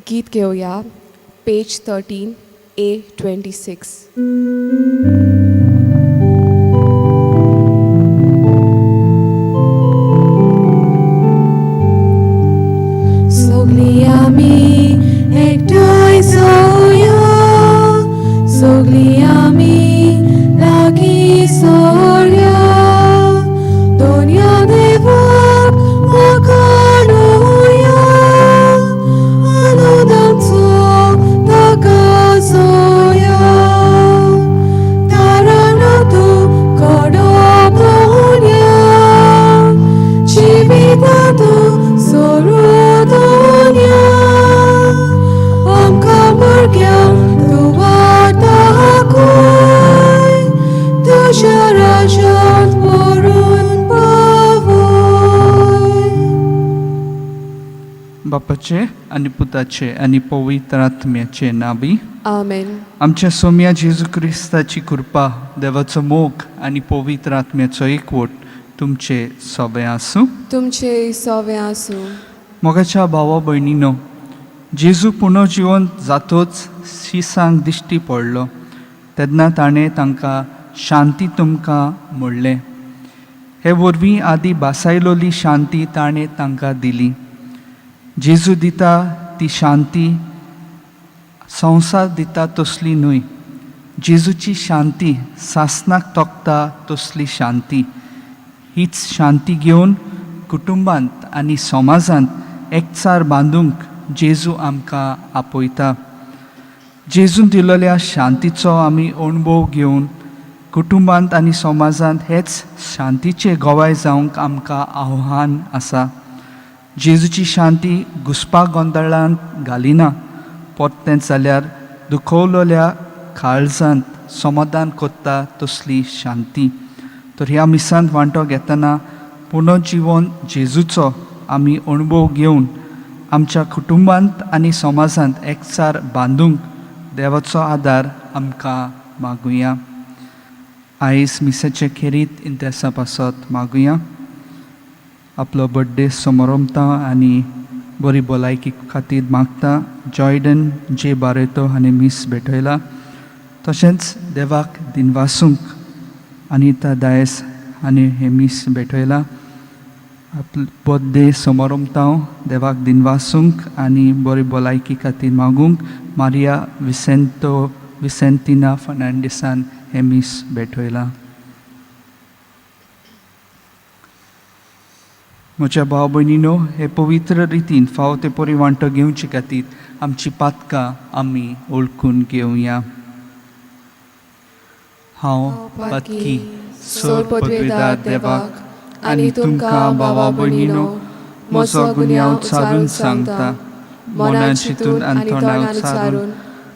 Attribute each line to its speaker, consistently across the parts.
Speaker 1: गीत घेवया, पेज 13 A26. सगळीं आमी एकठांय जावया, सगळीं आमी लागीं सोरया, दोनया देवाक वाखाणुया, आनंदाचो ताका जोया, तारणांतु कडो दोनया, जिवितांतु सोरू दोनया, आमकां भुरग्यांक तूं वाट दाखय, तुज्या राज्यांत व्हरून पावय.
Speaker 2: बापाचे आनी पुताचे आनी पवित्र आत्म्याचे नावी.
Speaker 1: आमेन.
Speaker 2: आमच्या सोम्या जेजू क्रिस्ताची कृपा, देवाचो मोग आनी पवित्र आत्म्याचो एकवट तुमचे सगळे आसूं.
Speaker 1: तुमचे सोवे आसूं.
Speaker 2: मोगाच्या भावा भयणीनो, जेजू पुनर्जिवन जातोच शिसांक दिश्टी पडलो तेन्ना ताणें तांकां शांती तुमकां म्हणलें. हे वरवीं आदी भासायलोली शांती ताणें तांकां दिली. जेजू दिता ती शांती संवसार दिता तसली न्हय. जेजूची शांती सासनाक तोखता तसली शांती. हीच शांती घेवन कुटुंबांत आनी समाजांत एकचार बांदूंक जेजू आमकां आपयता. जेजून दिल्ल्या शांतीचो आमी अणभव घेवन कुटुंबांत आनी समाजांत हेच शांतीचे गवाय जावंक आमकां आव्हान आसा. जेजूची शांती घुसपा गोंदळांत घालिना, परतेंच जाल्यार दुखवलेल्या काळजांत समाधान कोत्ता तसली शांती. तर ह्या मिसांत वांटो घेतना पुनर्जिवन जेजूचो आमी अणभव घेवन आमच्या कुटुंबांत आनी समाजांत एकचार बांदूंक देवाचो आदार आमकां मागुया. आयज मिसाचे खेरीत इंतेसा पासत मागुया. आपलो बड्डे समारंभता आनी बरी भलायकी खातीर मागता जॉयडन जे बारेतो हांणी मीस भेटयला. तशेंच देवाक दिनवासूंक अनिता दायस हांणी हें मीस भेटयला. आपलो बड्डे समारंभता देवाक दिनवासूंक आनी बरी भलायकी खातीर मागूंक मारिया विसेंतो विसेंतिना फर्नांडीसान हें मीस भेटयलां. म्हज्या भाव भयणीनो, हे पवित्र रितीन फावो ते परी वांटो घेवचे खातीर आमची पातकां आमी वळखून घेवया. हांव पातकी सोर पदवेदार देवाक आनी तुमकां भावा भयणीनो म्हजो गुन्यांव चारून सांगता. मनान चिंतून आनी तोंडान उच्चारून,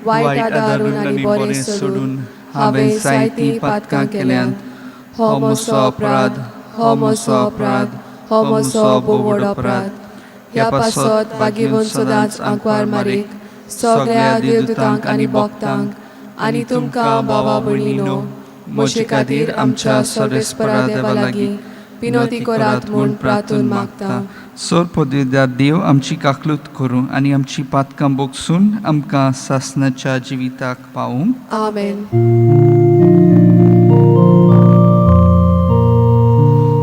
Speaker 2: वायट आदारून आनी बरें सोडून हांवें जायतीं पातकां केल्यांत. हो म्हजो अपराध, हो म्हजो अपराध, हो म्हजो भोव व्हड अपराध. ह्या पासत बागेवन सदांच आंकवार मारीक, सगळ्या देवदूतांक आनी भक्तांक आनी तुमकां भावा भयणीनो म्हजे खातीर आमच्या सर्वेस्परा देवा लागीं विनोती करात म्हूण प्रार्थून मागता. सोर पदवेदार देव आमची काकलूत करूं आनी आमची पातकां बोगसून आमकां सासनाच्या जिविताक पावूं.
Speaker 1: आमेन.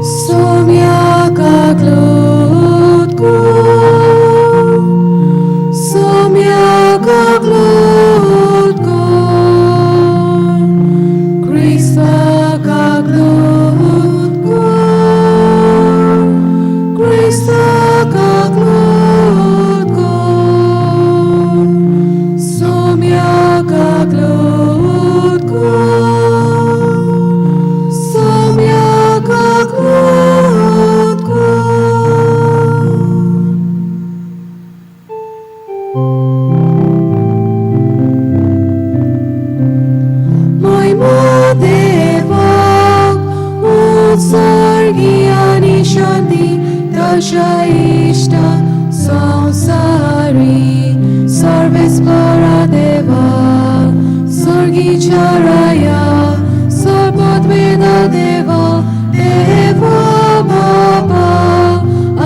Speaker 1: सोम्या काकलूत कर, सोम्या काकलूत कर, क्रिस्ता काकलूत कर, क्रिस्ता काकलूत कर, सोम्या काकलूत कर, सोम्या काकलूत कर. महिमा देवाक, उत्सर्गी आनी शांती ताच्या इश्टा संवसारी. सर्वेस्परा देवा, स्वर्गीच्या राया, सर्वोद्वेदा देवा, देवा बापा,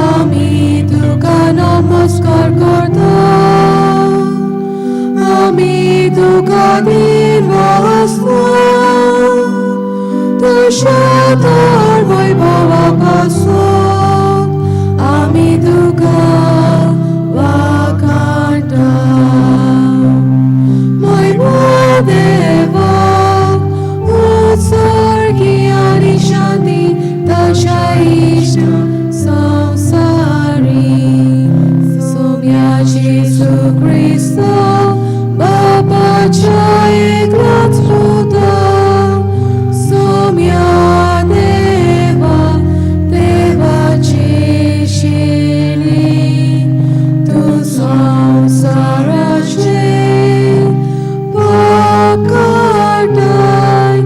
Speaker 1: आमी तुका नमस्कार करता. आमी तुका दिनवासता तुज्या तर वैभवा पासत आमी तुका वाखाणटा. मोयमा देवाक उत्सर्गी आनी शांती ताच्या इश्ट संवसारी. सोम्या जेजू क्रिस्ता बापाच्या एकलाच पुता, सोम्या देवा देवाची शिली, तूं संवसाराचे पाप काडटाय,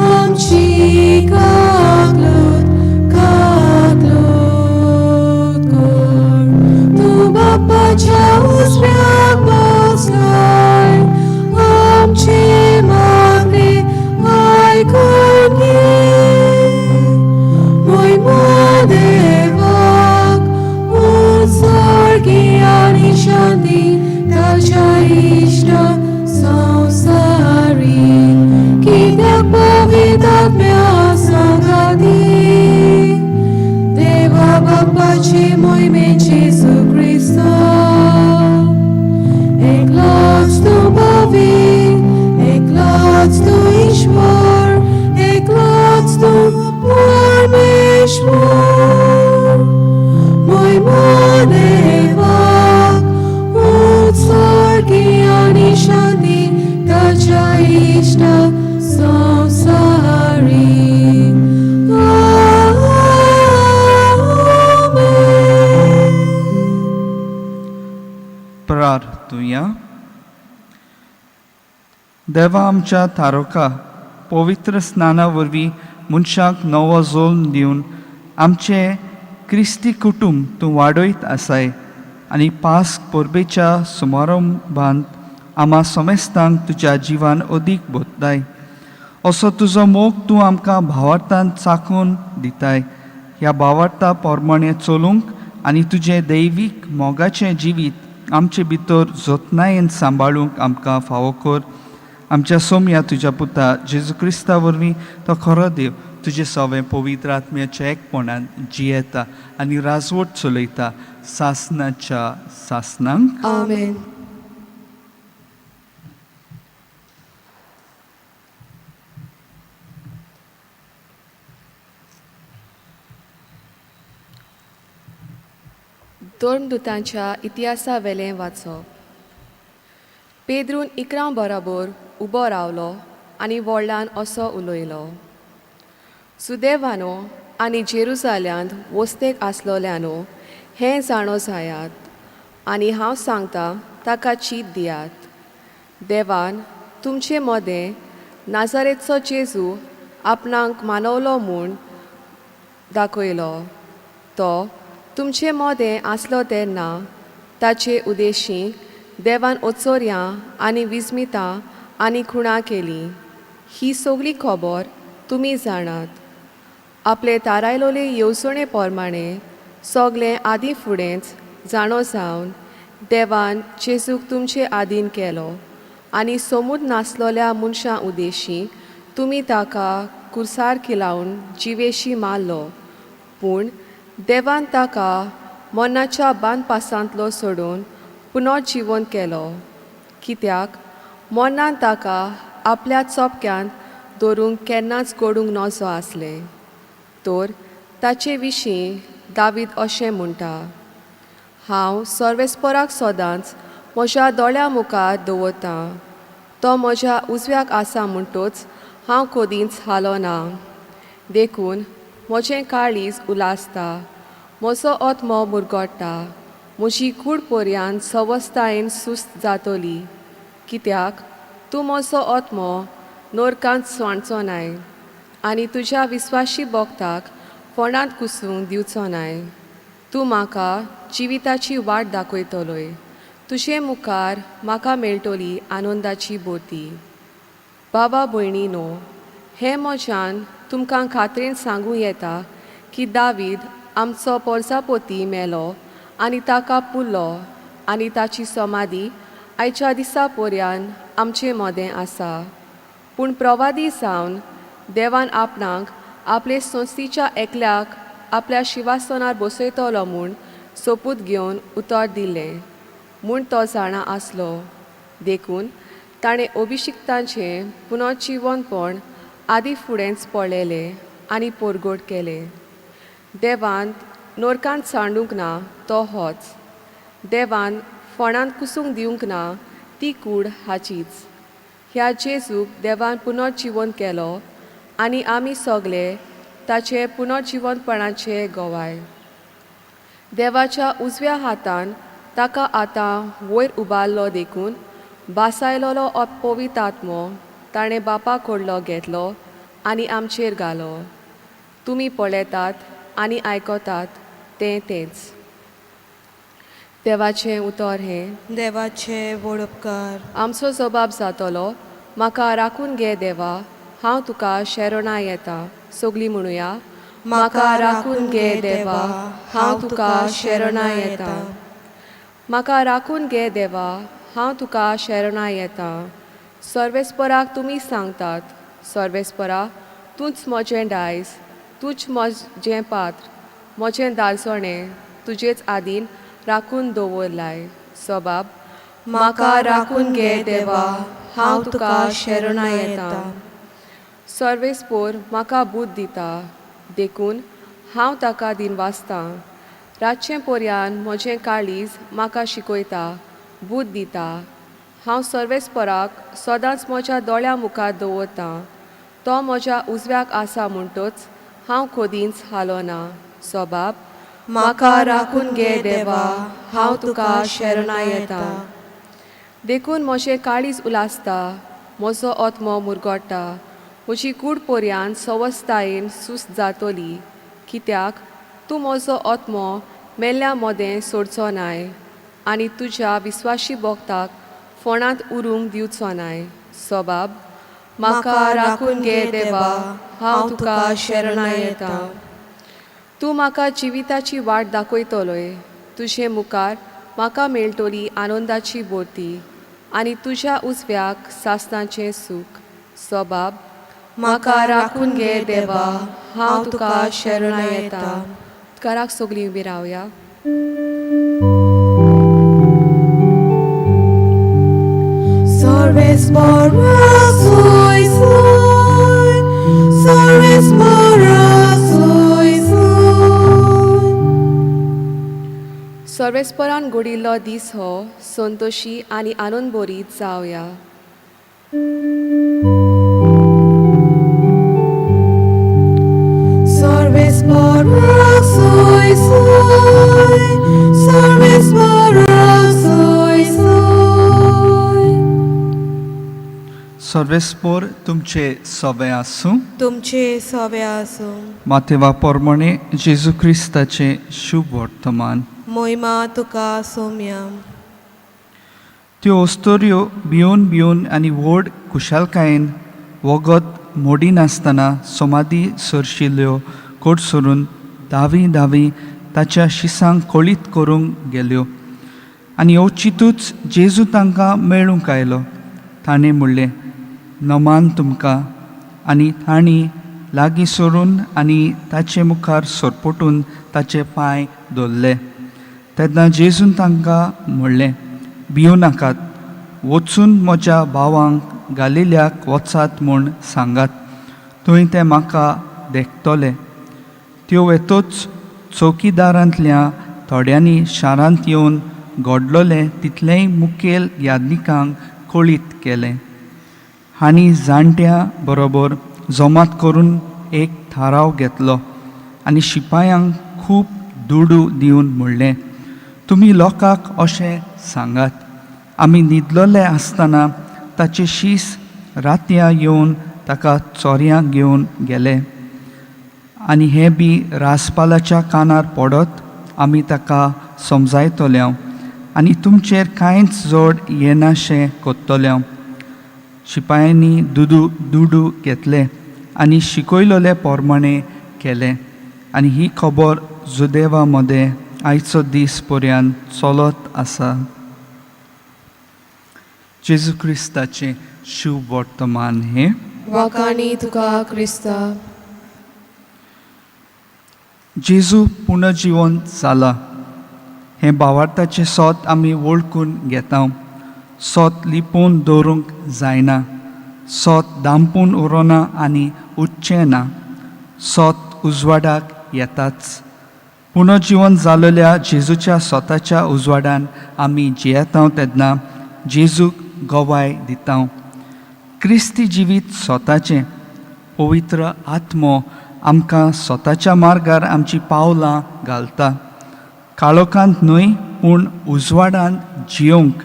Speaker 1: आमची काकलूत काकलूत कर. तूं बापाच्या उजव्याक बसलाय, आमची मागणी आयकून घे. मोयमा देवाक उत्सर्गी आनी शांती ताच्या इश्ट संवसारी. कित्याक पवित्र आत्म्या सांगाती देवा बापाची मोहिमे जेजू क्रिस्ता, एकलोच तूं पवित्र, एकलोच तूं ईश्वर, एकलोच तूं परमेश्वर. मोहिमा देवाक उत्सर्गी आनी शांती ताच्या इश्ट संवसारी. आमेन.
Speaker 2: प्रार्थुया. देवा आमच्या तारोका पवित्र स्नाना वरवीं मनशाक नवो जोल्म दिवन आमचें क्रिस्ती कुटूंब तूं वाडयत आसाय आनी पास्क परबेच्या सुमारंभांत आमा समेस्तांक तुज्या जिवान अदीक बदलाय. असो तुजो मोग तूं आमकां भावार्थान चाखून दिताय. ह्या भावार्था प्रमाणें चलूंक आनी तुजें दैवीक मोगाचें जिवीत आमचे भितर जतनायेन सांबाळूंक आमकां फावो कर. आमच्या सोम्या तुज्या पुता जेजू क्रिस्ता वरवीं, तो खरो देव, तुजें सवें पवित्र आत्म्याच्या एकपणान जियेता आनी राजवट चलयता सासनाच्या सासनांक.
Speaker 1: आमेन.
Speaker 3: धर्मदुतांच्या इतिहासा वेलें वाचप. पेद्रून 11 बराबर उबो रावलो आनी व्हडल्यान असो उलयलो, सुदैवानो आनी जेरुजाल्यांत वस्तेक आसलोल्यानो, हें जाणो जायात आनी हांव सांगता ताका चीत दियात. देवान तुमचे मदें नाजारेचो जेजू आपणाक मानवलो म्हूण दाखयलो. तो तुमचे मदें आसलो तेन्ना ताचे उदेशी देवान ओचोर्यां आनी विस्मितां आनी खुणां केली. ही सगली खबर तुमी जाणात. आपले तारायलोले येवजणे प्रमाणे सगलें आदीं फुडेंच जाणो जावन देवान जेजूक तुमचे आदीन केलो आनी सोमूद नासलोल्या मनशां उदेशी तुमी ताका कुर्सार किलावन जिवेशी मारलो. पूण देवान ताका मरणाच्या बांदपासांतलो सोडून पुनर्जिवन केलो, कित्याक मरणान ताका आपल्या चोपक्यांत दवरूंक केन्नाच घडूंक नजो आसलें. तर ताचे विशीं दावीद अशें म्हणटा, हांव सर्वेस्पराक सदांच म्हज्या दोळ्यां मुखार दवरतां. तो म्हज्या उजव्याक आसा म्हणटच हांव कदींच हालो ना. देखून म्हजें काळीज उलासता, म्हजो आत्मो मुरगट्टा, म्हजी कूड पर्यान सवस्तायेन सुस्त जातली, कित्याक तूं म्हजो आत्मो नरकांत सांडचो नाय आनी तुज्या विस्वाशी भक्ताक फोंडांत कुसूंक दिवचो नाय. तूं म्हाका जिविताची वाट दाखयतलोय, तुजे मुखार म्हाका मेळटली आनंदाची बोती. बाबा भयणी न्हू, हें म्हज्यान तुमकां खात्रेन सांगूं येता की दावीद आमचो पोरसापोती मेलो आनी ताका पुरलो आनी ताची समाधी आयच्या दिसा पोरयान आमचे मदें आसा. पूण प्रवादी जावन देवान आपणाक आपले संस्थीच्या एकल्याक आपल्या शिवासनार बसयतलो म्हूण सोपूत घेवन उतर दिलें म्हूण तो जाणा आसलो. देखून ताणें अभिशिक्तांचें पुनर्जिवनपण आदी फुडेंच पळयलें आनी परगट केलें. देवान नरकांत सांडूंक ना तो होच. देवान फोंडांत कुसूंक दिवंक ना ती कूड हाचीच. ह्या जेजूक देवान पुनर्जिवन केलो आनी आमी सगले ताचे पुनर्जिवनपणाचे गवाय. देवाच्या उजव्या हातान ताका आतां वयर उबारलो देखून भासायलोलो पवित्र आत्मो ताणें बापा कडलो घेतलो आनी आमचेर घालो. तुमी पळयतात आनी आयकतात तें तेंच. देवाचें उतर हें.
Speaker 1: देवाचे व्हड उपकार.
Speaker 3: आमचो जबाब जातलो, म्हाका राखून घे देवा, हांव तुका शरणां येता. सगलीं म्हणुया.
Speaker 1: म्हाका राखून घे देवा, हांव तुका शरणां येता.
Speaker 3: म्हाका राखून घे देवा, हांव तुका शरणां येता. सर्वेस्पराक तुमी सांगतात, सर्वेस्परा तूंच म्हजें दायज, तूंच म्हजें पात्र, म्हजें दालसणें तुजेच आदीन राखून दवरलाय. सबाब.
Speaker 1: म्हाका राखून घे देवा, हांव तुका शरणां येता.
Speaker 3: सर्वेस्पोर म्हाका बूद दिता देखून हांव ताका दिनवासतां. रातचें पोरयान म्हजें काळीज म्हाका शिकयता, बूद दिता. हांव सर्वेस्पराक सदांच म्हज्या दोळ्यां मुखार दवरतां. तो म्हज्या उजव्याक आसा म्हणटच हांव खोदींच हालोना. सबाब.
Speaker 1: म्हाका राखून घे देवा, हांव तुका शरणां येता.
Speaker 3: देखून म्हजें काळीज उलासता, म्हजो आत्मो मुरगोट्टा, म्हजी कूड पोरयान सवस्तायेन सुस्त जातली. कित्याक तूं म्हजो आत्मो मेल्ल्या मदें सोडचो नाय आनी तुज्या विस्वाशी भक्ताक फोंडांत उरूंक दिवचो नाय. सबाब.
Speaker 1: म्हाका राखून घे देवा, हांव तुका शरणां येता.
Speaker 3: तूं म्हाका जिविताची वाट दाखयतलोय. तुजे मुखार म्हाका मेळटली आनंदाची भरती आनी तुज्या उजव्याक सासणाचें सूख. सबाब.
Speaker 1: म्हाका राखून घे देवा, हांव तुका शरणां येता.
Speaker 3: उपकाराक सगलीं उबी रावया.
Speaker 1: सर्वेस्परा सोय सोय, सर्वेस्परा सोय सोय.
Speaker 3: सर्वेस्परान घडिल्लो दीस हो संतोशी आनी आनंदभरीत जावया.
Speaker 1: सर्वेस्परा सोय सोय, सर्वेस्परा सोय सोय.
Speaker 2: सर्वेस्पोर तुमचे सवे आसूं.
Speaker 1: तुमचे सवे आसूं.
Speaker 2: मातेवा पोरमणे जेजू क्रिस्ताचें शुभ वर्तमान.
Speaker 1: मोहिमा तुका सोम्या.
Speaker 2: त्यो अस्तोऱ्यो भिवन भिवन आनी व्हड खुशालकायेन वगत मोडिनासतना समाधी सरशिल्ल्यो कोटसरून धावी धावी ताच्या शिसांक कळीत करूंक गेल्यो. आनी अवचितूच जेजू तांकां मेळूंक आयलो. ताणें म्हणलें, नमान तुमकां. आनी तांणी लागीं सरून आनी ताचे मुखार सरपटून ताचे पांय धरले. तेन्ना जेजून तांकां म्हणलें, भिवं नाकात, वचून म्हज्या भावांक गालिल्याक वचात म्हूण सांगात, थंय ते म्हाका देखतले. त्यो वेतोच चौकीदारांतल्या थोड्यांनी शारांत येवन घडलोलें तितलेंय मुखेल याज्ञिकांक कळीत केलें. आनी जाणट्या बरोबर जमात करून एक थाराव घेतलो आनी शिपायांक खूब दुडू दिवन म्हणलें, तुमी लोकांक अशें सांगात, आमी न्हिदलोले आसतना ताचे शीस रातयां येवन ताका चोरयां घेवन गेले. आनी हें बी रासपालाच्या कानार पडत आमी ताका समजायतले आनी तुमचेर कांयच जोड येनाशें कोत्तले. शिपायांनी दुदू दुडू घेतले आनी शिकयलोले पोरमाणें केलें. आनी ही खबर जुदेवा मदें आयचो दीस पर्यंत चलत आसा. जेजू क्रिस्ताचें शुभ वर्तमान हें.
Speaker 1: वाकाणी तुका क्रिस्ता.
Speaker 2: जेजू पुनर्जिवन जाला हें भावार्थाचें सोत आमी वळखून घेता. सोत लिपोवन दवरूंक जायना, सोत दांपून उरोना आनी उच्चें ना. सोत उजवाडाक येताच. पुनर्जिवन जालेल्या जेजूच्या सोताच्या उजवाडान आमी जियेता तेन्ना जेजूक गवाय दिता. क्रिस्ती जिवीत स्वताचें पवित्र आत्मो आमकां स्वताच्या मार्गार आमची पावलां घालता. काळोखांत न्हय पूण उजवाडांत जियोवंक,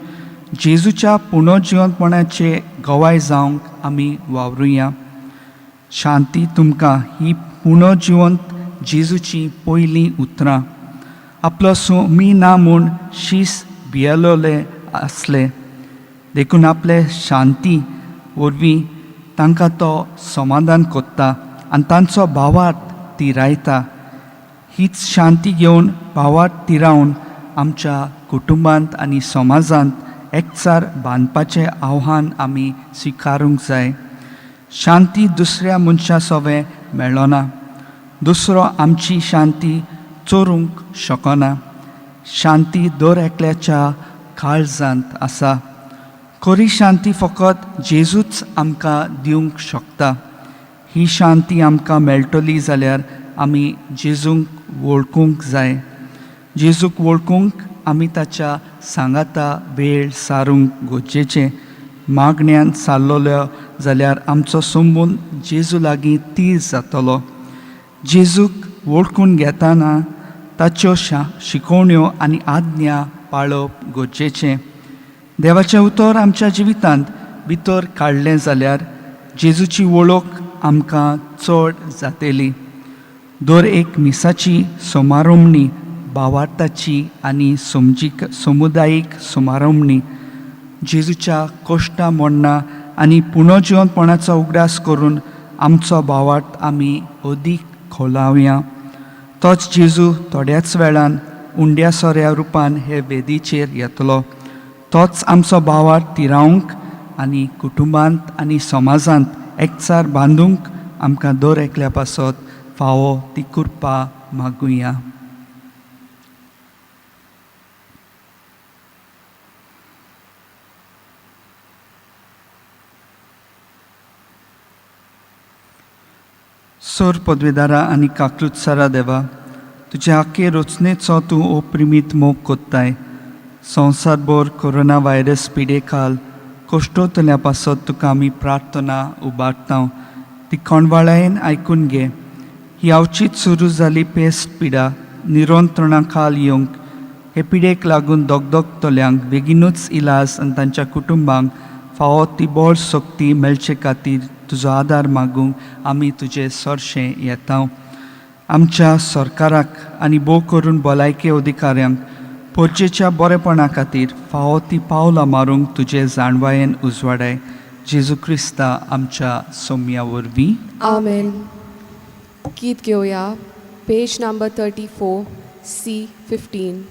Speaker 2: जेजूच्या पुनर्जिवंतपणाचे गवाय जावंक आमी वावरुया. शांती तुमकां ही पुनर्जिवंत जेजूची पयलीं उतरां. आपलो सुमी ना म्हूण शीस भियेलोले आसले, देखून आपले शांती वरवीं तांकां तो समाधान कोत्ता आनी तांचो भावार्थ तिरायता. हीच शांती घेवन भावार्थ तिरावन आमच्या कुटुंबांत आनी समाजांत एकचार बांदपाचें आव्हान आमी स्विकारूंक जाय. शांती दुसऱ्या मनशा सोवें मेळना, दुसरो आमची शांती चोरूंक शकना. शांती दर एकल्याच्या काळजांत आसा. खरी शांती फकत जेजूच आमकां दिवंक शकता. ही शांती आमकां मेळटली जाल्यार आमी जेजूंक वळखूंक जाय. जेजूक वळखूंक आमी ताच्या सांगाता वेळ सारूंक गरजेचें. मागण्यान सारलोलो जाल्यार आमचो संबंद जेजू लागीं तीर जातलो. जेजूक वळखून घेतना ताच्यो शिकोवण्यो आनी आज्ञा पाळप गरजेचें. देवाचें उतर आमच्या जिवितांत भितर काडलें जाल्यार जेजूची वळख आमकां चड जातली. दर एक मिसाची समारोमणी भावार्थाची आनी समजीक समुदायीक समारोमणी. जेजूच्या कश्टां मोडणां आनी पुनर्जिवंतपणाचो उगडास करून आमचो भावार्थ आमी अदीक खोलावया. तोच जेजू थोड्याच वेळान उंड्या सोऱ्या रुपान हे वेदीचेर येतलो. तोच आमचो भावार्थ तिरावंक आनी कुटुंबांत आनी समाजांत एकचार बांदूंक आमकां दर एकल्या पासत फावो ती कृपा मागुया. सोर पदवेदारा आनी काकलुत्सारा देवा, तुज्या आखे रचनेचो तूं ओप्रिमीत मोग कोत्ताय. संवसारभर कोरोना व्हायरस पिडे खाल कश्टोतल्या पासत तुका आमी प्रार्थना उबारता, ती कोणवाळायेन आयकून घे. ही अवचीत सुरू जाली पेस्ट पिडा निरंत्रणा खाल येवंक, हे पिडेक लागून दगदगतल्यांक बेगीनूच इलाज आनी तांच्या कुटुंबांक फावो ती बळ शक्ती मेळचे खातीर तुजो आदार मागूंक आमी तुजे सरशें येता. आमच्या सरकाराक आनी भोव करून भलायकी अधिकाऱ्यांक परजेच्या बरेपणा खातीर फावो ती पावलां मारूंक तुजे जाणवायेन उजवाडाय. जेजू क्रिस्ता आमच्या सोम्या वरवीं.
Speaker 3: आमेन. गीत घेवया, पेज नंबर 34, सी 15.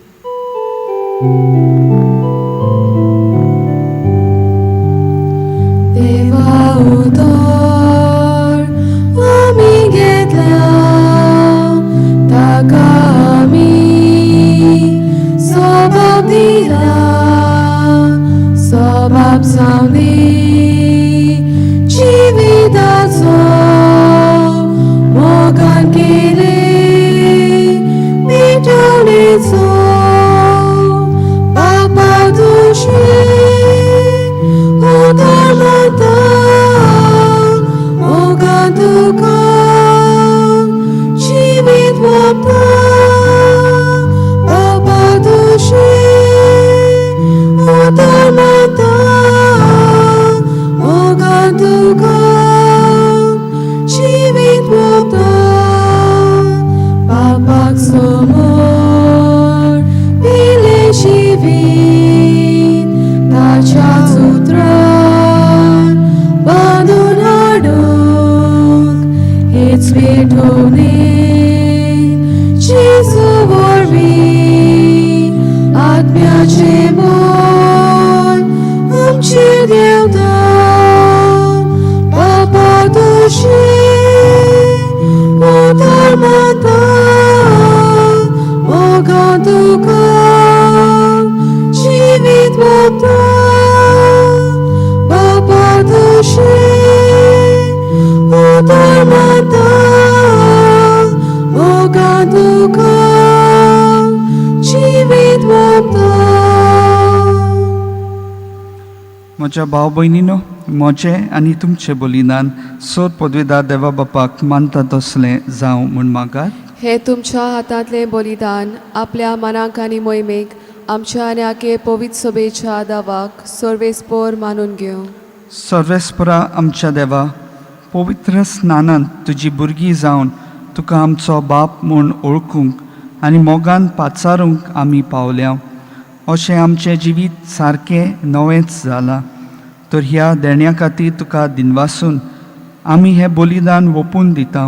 Speaker 1: देवा उतर आमी घेतल्या, ताका आमी सोबाब दिला. सोबाब जावनी जिविताचो, मोगान केले मिटवणेचो. पापा दोशी उतर माता, मोगान तुका जिवीत वता. पापा दोशी उतर माता, मोगान तुका जिवीत वता. पापाक समोर पिले जिवीत, ताच्या सुत्रान बांदून हाडूंक हेच पेटोवणे जेजू वरवीं आत्म्याचें बळ आमचेर. देवता बापा तुशी उतर माता मोगान तुका जिवीत वता बापा तुशी उतर माता मोगान तुका जिवीत वता.
Speaker 2: म्हज्या भाव भयणीनो, म्हजें आनी तुमचें बलिदान सोद पदवीदार देवा बापाक मानता तसलें जावं म्हूण मागात.
Speaker 3: हे तुमच्या हातांतलें बलिदान आपल्या मनाक आनी मोहिमेक आमच्या आनी आके पवित्र सभेच्या दावाक सर्वेस्पोर मानून घेवं.
Speaker 2: सर्वेस्परा आमच्या देवा, पवित्र स्नानांत तुजी भुरगीं जावन तुका आमचो बाप म्हूण ओळखूंक आनी मोगान पाचारूंक आमी पावल्या. अशें आमचें जिवीत सारकें नवेंच जालां. तर ह्या देण्या खातीर तुका दिनवासून आमी हें बलिदान ओंपून दिता,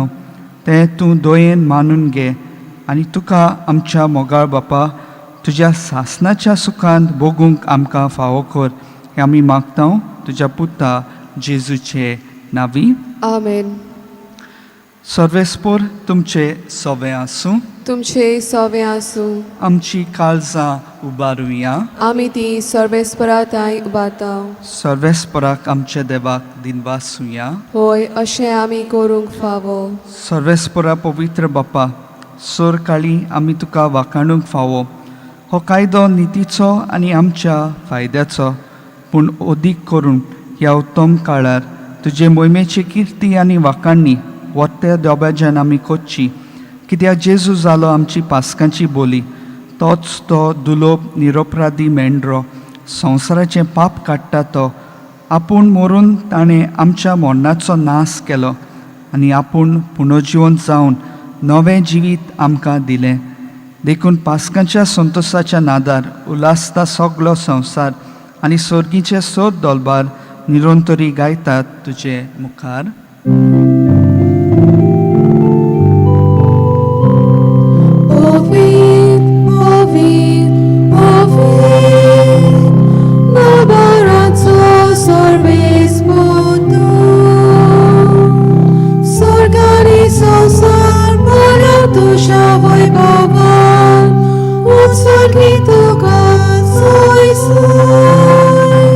Speaker 2: तें तूं दयेन मानून घे आनी तुका आमच्या मोगाळ बापा तुज्या सासनाच्या सुखांत भोगूंक आमकां फावो कर. हें आमी मागता तुज्या पुता जेजूचे नांवी.
Speaker 3: आमेन.
Speaker 2: सर्वेस्पोर तुमचे सोबें आसूं.
Speaker 3: तुमचे सोवे आसूं.
Speaker 2: आमची काळजां उबारुया.
Speaker 3: आमी ती सर्वेस्परा तांय उबारता.
Speaker 2: सर्वेस्पराक आमच्या देवाक दिनवासुया.
Speaker 3: होय, अशें आमी करूंक फावो.
Speaker 2: सर्वेस्परा पवित्र बापा, सोर काळी आमी तुका वाखाणूंक फावो. हो कायदो नितीचो आनी आमच्या फायद्याचो, पूण अदीक करून ह्या उत्तम काळार तुजे मोहिमेची किर्ती आनी वाखाणणी वत्या दोब्याच्यान आमी कोच्ची. कित्याक जेजू जालो आमची पास्कांची बोली, तोच तो दुलोब निरोपराधी मेंढरो संवसाराचें पाप काडटा तो आपूण मरून ताणें आमच्या मरणाचो नाश केलो आनी आपूण पुनर्जिवन जावन नवें जिवीत आमकां दिलें. देखून पास्कांच्या संतोसाच्या नादार उल्हासता सगलो संवसार आनी सर्गीचे सोद दोलबार निरंतरी गायतात तुजे मुखार.
Speaker 1: Ovid, Ovid, Ovid, Nabaranzo sorbes mundo. Sorgani sosar paratusha voi baban, Utsargituka soy soy.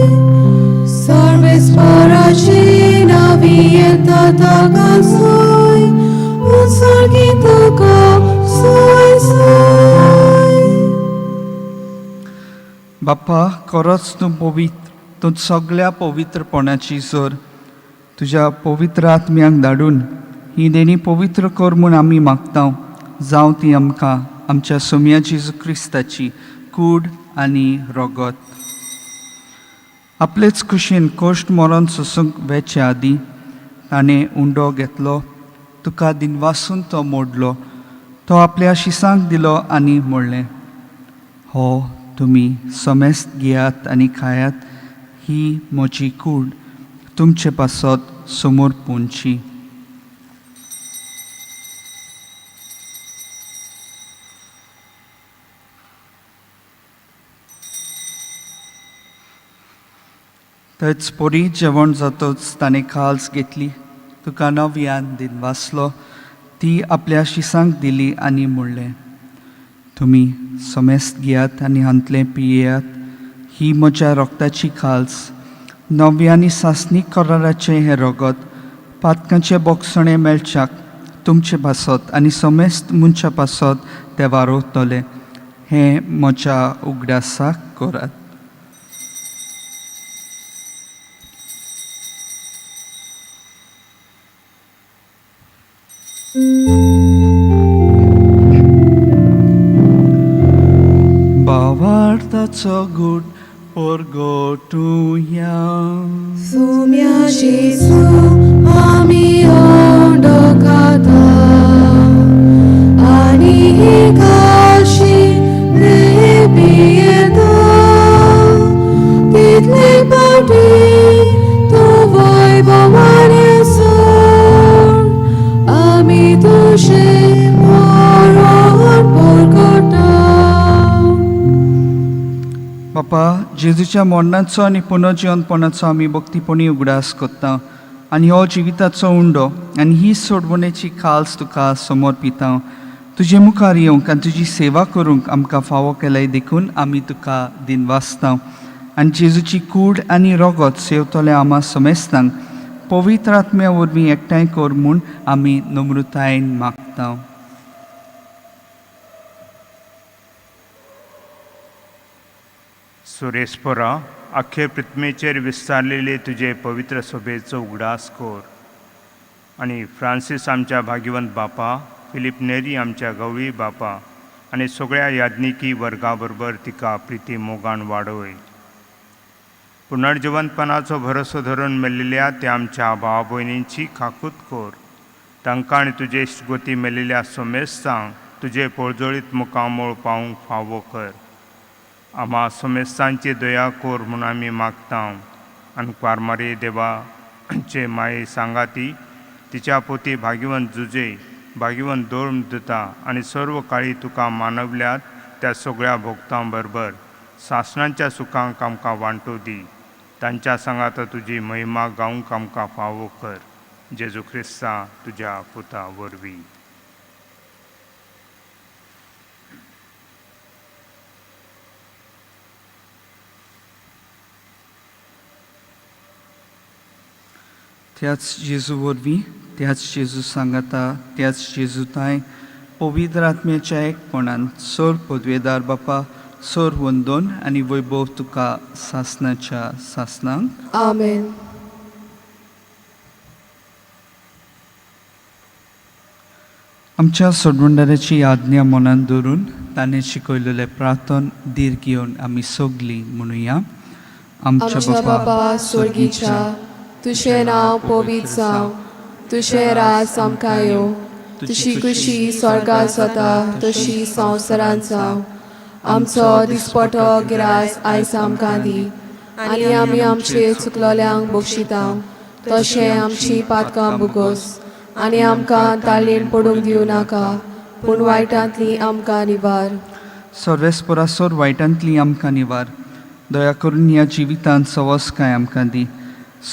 Speaker 1: Sorbes parachina vienta takansoy, Utsargituka soy soy.
Speaker 2: बाप्पा, खरोच तूं पवित्र, तूं सगळ्या पवित्रपणाची जोर. तुज्या पवित्र आत्म्यांक धाडून ही देणी पवित्र कर म्हूण आमी मागता. जावं ती आमकां आमच्या सोम्या जेजू क्रिस्ताची कूड आनी रगत. आपलेच कुशीन कोश्ट मरण सोसूंक वेचे आदीं ताणें उंडो घेतलो, तुका दिनवासून तो मोडलो, तो आपल्या शिसांक दिलो आनी म्हणलें, हो तुमी समेस्त घेयात आनी खायात, ही म्हजी कूड तुमचे पासत समोर पोंची. थंयच परी जेवण जातच ताणें खाल्स घेतली, तुका नव्यान दिनवासलो, ती आपल्या शिसांक दिली आनी म्हणलें, तुमी समेस्त घेयात आनी हांतलें पियेयात, ही म्हज्या रक्ताची खाल्स, नव्या आनी सासणीक कराराचें हें रगत पातकांचें बोगसणें मेळच्याक तुमचे पासत आनी समेस्त मनशा पासत तें वारोवतलें. हें म्हज्या उगडासाक करात. भावार्थाचो गूट परगटुया.
Speaker 1: Sumia Jesu, ami ondokata, ani hikashi lepieta, title pauti, tu voi bovanesor, ami tushe moron porgota.
Speaker 2: बापा बापा, जेजूच्या मरणाचो आनी पुनर्जिवनपणाचो आमी भक्तीपणी उगडास करता आनी हो जिविताचो उंडो आनी ही सोडवणेची खाल्स तुका समर्पिता. तुजे मुखार येवंक आनी तुजी सेवा करूंक आमकां फावो केल्याय देखून आमी तुका दिनवासता. आनी जेजूची कूड आनी रगत सेवतले आमा समेस्तांक पवित्र आत्म्या वरवीं एकठांय कर म्हूण आमी नम्रतायेन मागता.
Speaker 4: सुरेशपुरा आख्खे पृथ्वीचेर विस्तारलेले तुजे पवित्र सभेचो उगडास कर आनी फ्रांसीस आमच्या भाग्यवंत बापा, फिलीप नेरी आमच्या गवळी बापा आनी सगळ्या याज्ञिकी वर्गा बरोबर तिका प्रिती मोगान वाडय. पुनर्जिवंतपणाचो भरोसो धरून मेल्लेल्या त्या आमच्या भाव भयणींची खाकूत कर. तांकां आनी तुजे इश्टगोती मेल्लेल्या सोमेस्तांक तुजे पोळजोळीत मुखामोळ पावूंक फावो कर. आमा सोमेस्तांची दया कर म्हूण आमी मागता. आनी क्वारमारी देवाचे माये सांगाती तिच्या पोती भाग्यवंत जुजे, भाग्यवंत दोर्म दिता आनी सर्व काळी तुका मानवल्यात त्या सगळ्या भोगतां बरोबर सासणांच्या सुखांक आमकां वांटो दी. तांच्या सांगाता तुजी महिमा गावंक आमकां फावो कर. जेजू क्रिस्ता तुज्या पुता वरवीं.
Speaker 2: त्याच जेजू वरवीं, त्याच जेजू सांगाता, त्याच जेजू ताय पवित्र आत्म्याच्या एकपणान सोर पदवेदार बापा, सोर वंदोन आनी वैभव तुका सासनाच्या सासनांक.
Speaker 1: आमेन.
Speaker 2: आमच्या सोडवणदाराची आज्ञा मनान धरून ताणें शिकयलेलें प्रार्थन धीर घेवन आमी सगलीं म्हणुया.
Speaker 1: आमच्या बापा स्वर्गीच्या, तुजें नांव पवित्र जावं, तुजें राज आमकां येवं, तुजी खुशी स्वर्गात जाता तशी संवसारांत जावं. आमचो दिसपटो गिरास आयज आमकां दी आनी आमी आमचे चुकलोल्यांक बक्षिता तशें आमची पातकां भुगोस आनी आमकां ताळेण पडूंक दिवं नाका, पूण वायटांतली आमकां निवार.
Speaker 2: सर्वेस्परा सोर वायटांतली आमकां निवार. दया करून ह्या जिवितांत सवसकाय आमकां दी.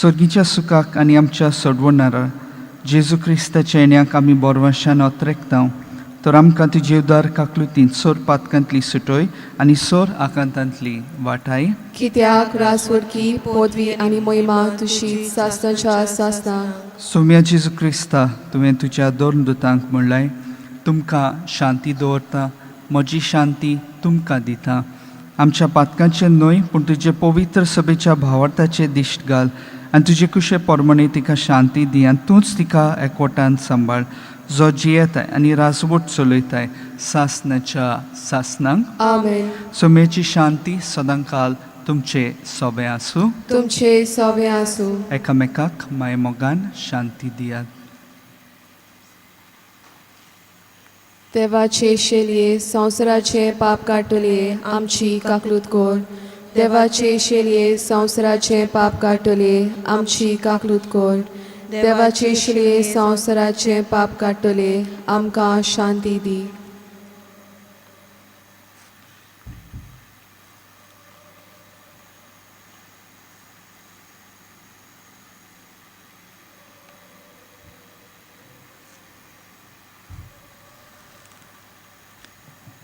Speaker 2: सर्गीच्या सुखाक आनी आमच्या सोडवणारा जेजू क्रिस्ताच्या येण्याक आमी बोरवाशान अत्रेकता. तर आमकां तुजे उदार काकलुतीन सोर पातकांतली सुटय आनी सोर आकांतांतली वाटाय.
Speaker 1: कित्याक रासवडकी पदवी आनी महिमा तुजी सासनाच्या सासना.
Speaker 2: सोम्या जेजू क्रिस्ता, तुवें तुज्या दोन दुतांक म्हणलाय, तुमकां शांती दवरता, म्हजी शांती तुमकां दिता. आमच्या पातकांचें न्हय पूण तुजे पवित्र सभेच्या भावार्थाचें दिश्ट घाल आनी तुजे कुशे प्रमाणे तिका शांती दी आनी तूंच तिका एकवटान सांबाळ, जो जियेताय आनी राजवट चलयताय सासनाच्या सासनांक.
Speaker 1: आमेन.
Speaker 2: सोम्याची शांती सदांकाल तुमचे सोबे आसूं.
Speaker 1: तुमचे सोबे आसूं.
Speaker 2: एकामेकाक मायमोगान शांती दियात.
Speaker 1: देवाचे शेलये संवसाराचे पाप काडटले आमची काकलूत कर. देवाचे शेलये संवसाराचे पाप काडटले आमची काकलूत कर. देवाचे शेलये संवसाराचे पाप काडटले आमकां शांती दी.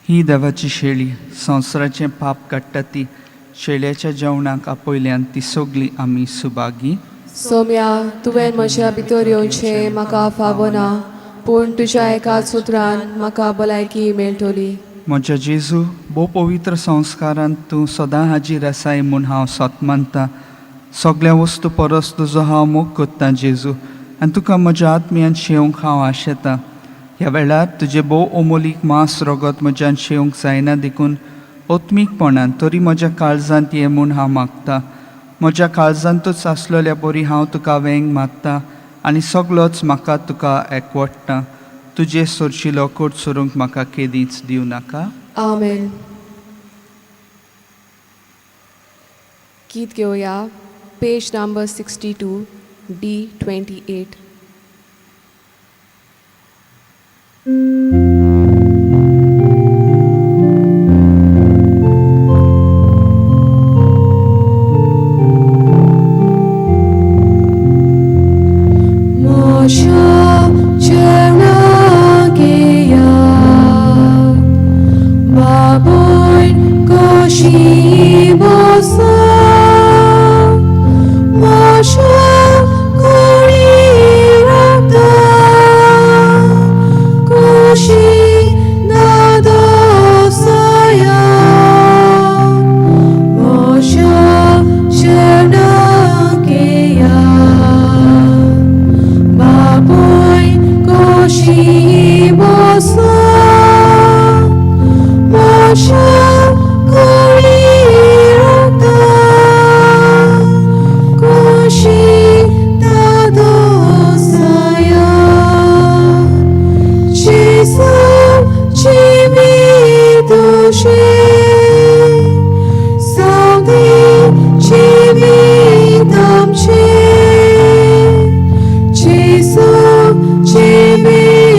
Speaker 2: ही देवाची शेळी संवसाराचें पाप काडटा ती शेळ्याच्या जेवणाक आपयल्यान ती सगली आमी सुभागी.
Speaker 1: सोम्या, तुवें म्हज्या भितर येवचें म्हाका फावना, पूण तुज्या एका सुत्रान म्हाका भलायकी मेळटली.
Speaker 2: म्हज्या जेजू, भोव पवित्र संस्कारान तूं सदां हाजीर आसाय म्हूण हांव सत मानता. सगळ्या वस्तू परस तुजो हांव मोग करतां जेजू, आनी तुका म्हज्या आत्म्यान शेवंक हांव आशेतां. ह्या वेळार तुजें भोव अमोलीक मांस रगत म्हज्यान शेवंक जायना देखून आत्मीकपणान तरी म्हज्या काळजांत ये म्हूण हांव मागता. म्हज्या काळजांतूच आसलेल्या बरी हांव तुका वेंग मारता आनी सगलोच म्हाका तुका एकवटता. तुजे सोरशिलो कोट सोरूंक म्हाका केदींच दिवं नाका.
Speaker 1: आमेन. गीत घेवया पेज नंबर 62 D28. कुशी दादोसाया मोशा शरणाकेया बापूय कुशी बसा मोशा कुडी रोता कुशी दादोसाया जेजू जिवीतशे सावदी जिवीतामचे जेजू जिवीतशे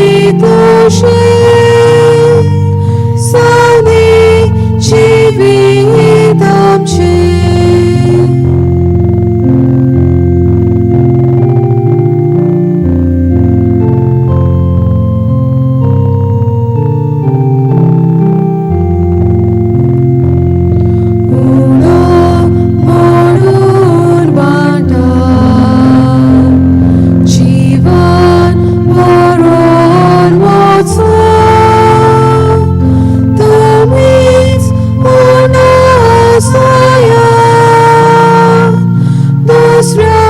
Speaker 1: सावदी जिवीतामचे. उणो मोडून वाटा जीवन मरण वचो तुमीच उणासाया दुसऱ्या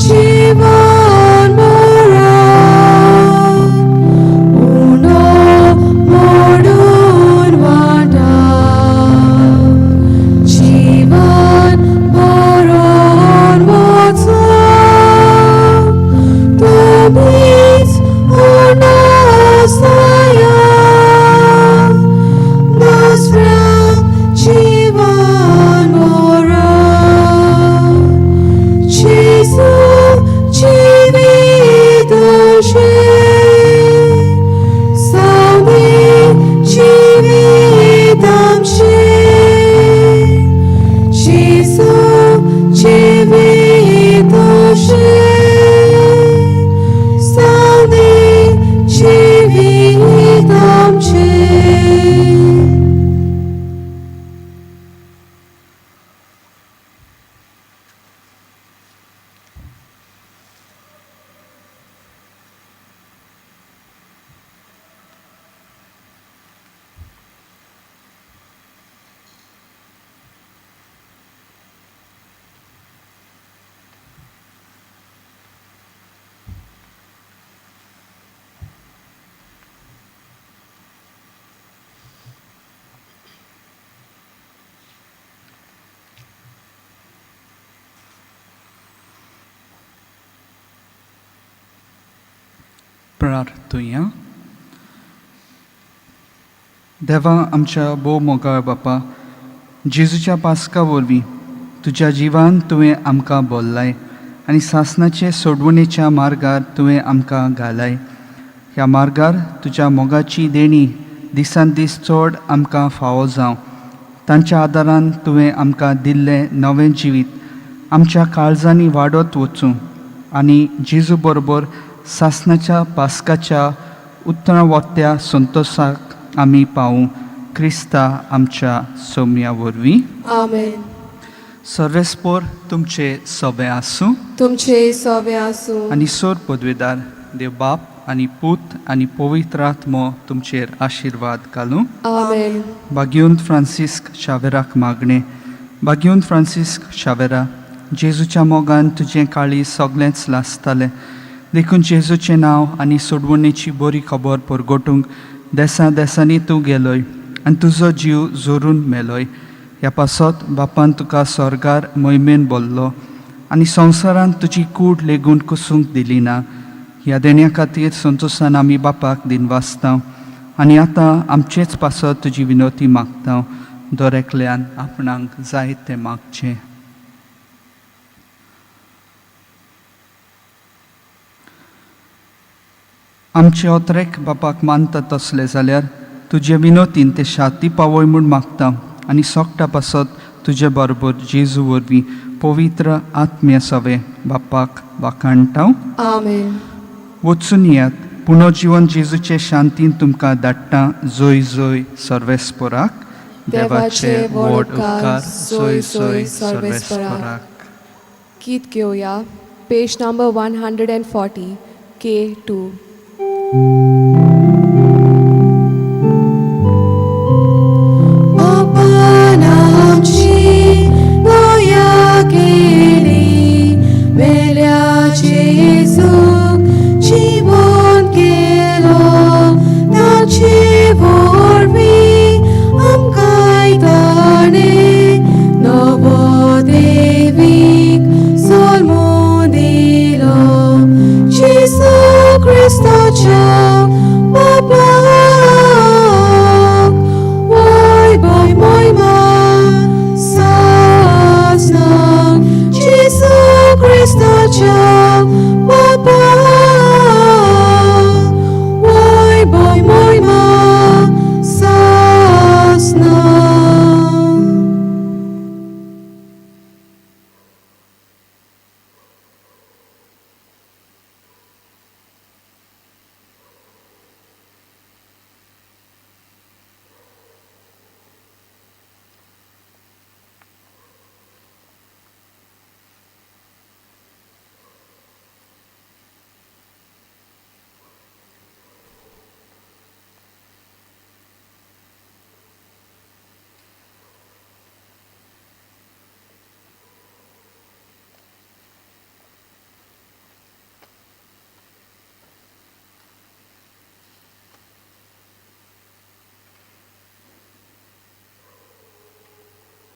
Speaker 1: जीवन मरण उणो मोडून वाटा जीवन मरण वचो तुमीच उणासाया दुसऱ्या जीवन मरण जेजू जिवीतशे सावदी जिवीतामचे जेजू जिवीतशे सावदी जिवीतामचे.
Speaker 2: प्रार्थुया. देवा आमच्या भोव मोगाळ बापा, जेजूच्या पास्का वरवीं तुज्या जिवान तुवें आमकां बोल्लाय आनी सासणाचे सोडवणेच्या मार्गार तुवें आमकां घालाय. ह्या मार्गार तुज्या मोगाची देणी दिसान दीस चड आमकां फावो जावं. तांच्या आदारान तुवें आमकां दिल्लें नवें जिवीत आमच्या काळजांनी वाडत वचूं आनी जेजू बरोबर सासणाच्या पास्काच्या उत्तरावत्या संतोशाक आमी पावूं. क्रिस्ता आमच्या सोम्या वरवीं.
Speaker 1: आमेन.
Speaker 2: सर्वेस्पोर तुमचे सोबें आसूं.
Speaker 1: तुमचे सोबे आसूं.
Speaker 2: आनी सोर पदवेदार देव बाप आनी पूत आनी पवित्र आत्मो तुमचेर आशिर्वाद घालूं.
Speaker 1: आमेन.
Speaker 2: बागिवंत फ्रांसिस्क शावेराक मागणें. बागिवंत फ्रांसिस्क शावेरा, जेजूच्या मोगान तुजें काळीज सगळेंच लासतालें, देखून जेजूचें नांव आनी सोडवणेची बरी खबर परगटूंक देसां देसांनी तूं गेलोय आनी तुजो जीव जोरून मेलोय. ह्या पासत बापान तुका स्वर्गार मोहिमेन बोल्लो आनी संवसारांत तुजी कूड लेगून कुसूंक दिली ना. ह्या देण्या खातीर संतोशान आमी बापाक दिनवासता आनी आतां आमचेच पासत तुजी विनवती मागता. दर एकल्यान आपणाक जाय तें मागचें. आमचे ओतरेक बापाक मानता तसले जाल्यार तुजे विनोतीन ते शाती पावय म्हूण मागता आनी सोकटा पासत तुजे बरोबर जेजू वरवीं पवित्र आत्म्या सवे बापाक वाखाणटा.
Speaker 1: आमेन.
Speaker 2: वचून येयात. पुनर्जिवन जेजूचे शांतीन तुमकां धाडटा. जोय जोय सर्वेस्पोराक.
Speaker 1: देवाचे व्हड उपकार, जोय जोय सर्वेस्पराक. गीत घेवया page number 140 K2. क्रिस्ताच्या बापाक वैभव मोहिमा सासनाक जेजू क्रिस्ताच्या.